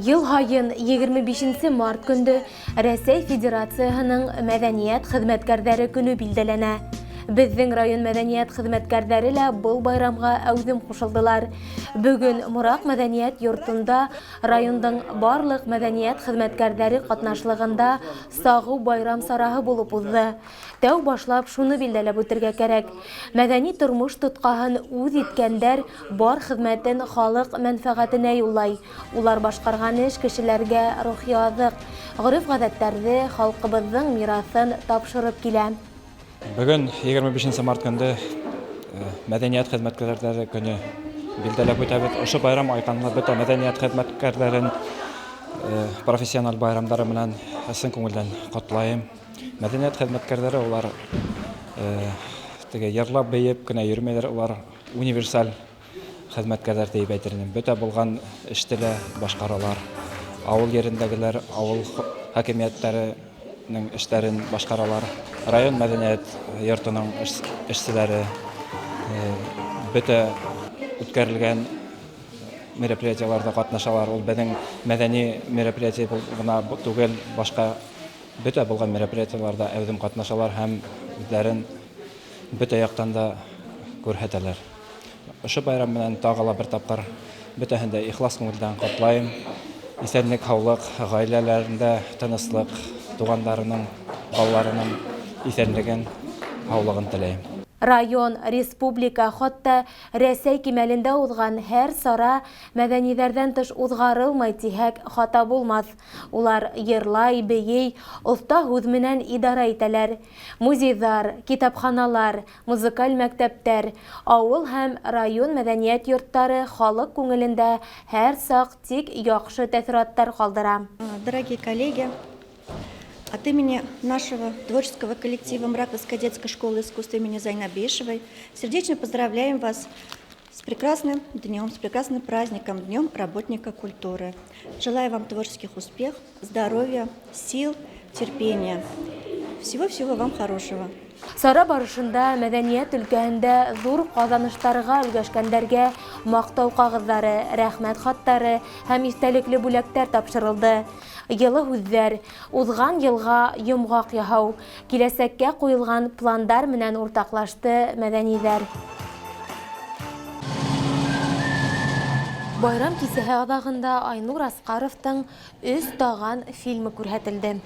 Ел һайын 25 нче март көндө Рәсәй Федерацияһының мәҙәниәт хеҙмәткәрҙәре көнө билдәләнә. Беҙҙең район мәҙәниәт хеҙмәткәрҙәре лә был байрамға әүҙем ҡушылдылар. Бөгөн Мораҡ мәҙәниәт йортонда райондың барлыҡ мәҙәниәт хеҙмәткәрҙәре ҡатнашлығында сағыу байрам сараһы булып уҙҙы. Тәү башлап шуны билдәләп үтергә кәрәк, мәҙәни тормош тотҡаһын үҙ иткәндәр бар хеҙмәтен халыҡ мәнфәғәтенә юллай. Улар башҡарған эш кешеләргә рухи аҙыҡ, гореф-ғәҙәттәрҙе, халҡыбыҙҙың мираҫын тапшырып килә. Бөгөн, 25 нче март көндө, мәдәният хеҙмәткәрҙәре көне билдәләп үтәбеҙ. Ошо байрам айҡанлы бөтә мәдәният хеҙмәткәрҙәрен профессиональ байрамдары менән ысын күңелдән ҡотлайым. Мәдәният хеҙмәткәрҙәре улар теге йырлап бейеп кенә йөрмәйҙәр, улар универсаль хеҙмәткәрҙәр тиеп әйтер инем. Бөтә булған эште лә башҡаралар. Ауыл ерендәгеләр ауыл хакимиәттәренең эштәрен башҡаралар. Район мәдәният йортоноң эшселәре бөтә үткәрелгән мероприятиеларҙа ҡатнашалар. Ул беҙҙең мәҙәни мероприятие гына түгел, башҡа Бөтә булған мероприятиеларда әүҙем катнашалар һәм үзләрен бөтә яктан да күрһәтәләр. Ошо байрам менән тагы ла бер тапкыр бөтәһен дә ихлас күңелдән котлайым. Исәнлек-һаулык, гаиләләрендә тынычлык, туганнарының, балаларының исәнлеген, һаулыгын теләйем. Район, республика, хатта Рәсәй кимәлендә узган һәр сара мәдәнидәрдән тыш узгарылмай тиһәк, хата булмас. Улар йырлай, бейей, оҫта һүҙ менән идара итәләр. Музейҙар, китапханалар, музыкаль мәктәптәр, авыл һәм район мәдәният йорттары халыҡ күңелендә һәр сак тик яҡшы тәэҫораттар ҡалдыра. Дорогие коллеги, от имени нашего творческого коллектива Мраковской детской школы искусств имени Зайнаб Бейшевой сердечно поздравляем вас с прекрасным днем, с прекрасным праздником, Днем работника культуры. Желаю вам творческих успехов, здоровья, сил, терпения. Всего-всего вам хорошего. Сара барышында мәдәният өлкәһендә зур казаныштарга өлгәшкәндәргә мактау кагызлары, рәхмәт хатлары һәм истәлекле бүләктәр тапшырылды. Йылы һүҙҙәр, узган елга йомгак яһау, киләсәккә куелган пландар менән уртаклашты мәдәниләр. Байрам кисәһе аҙағында Айнур Асҡаровтың Өс таған фильмы күрһәтелде.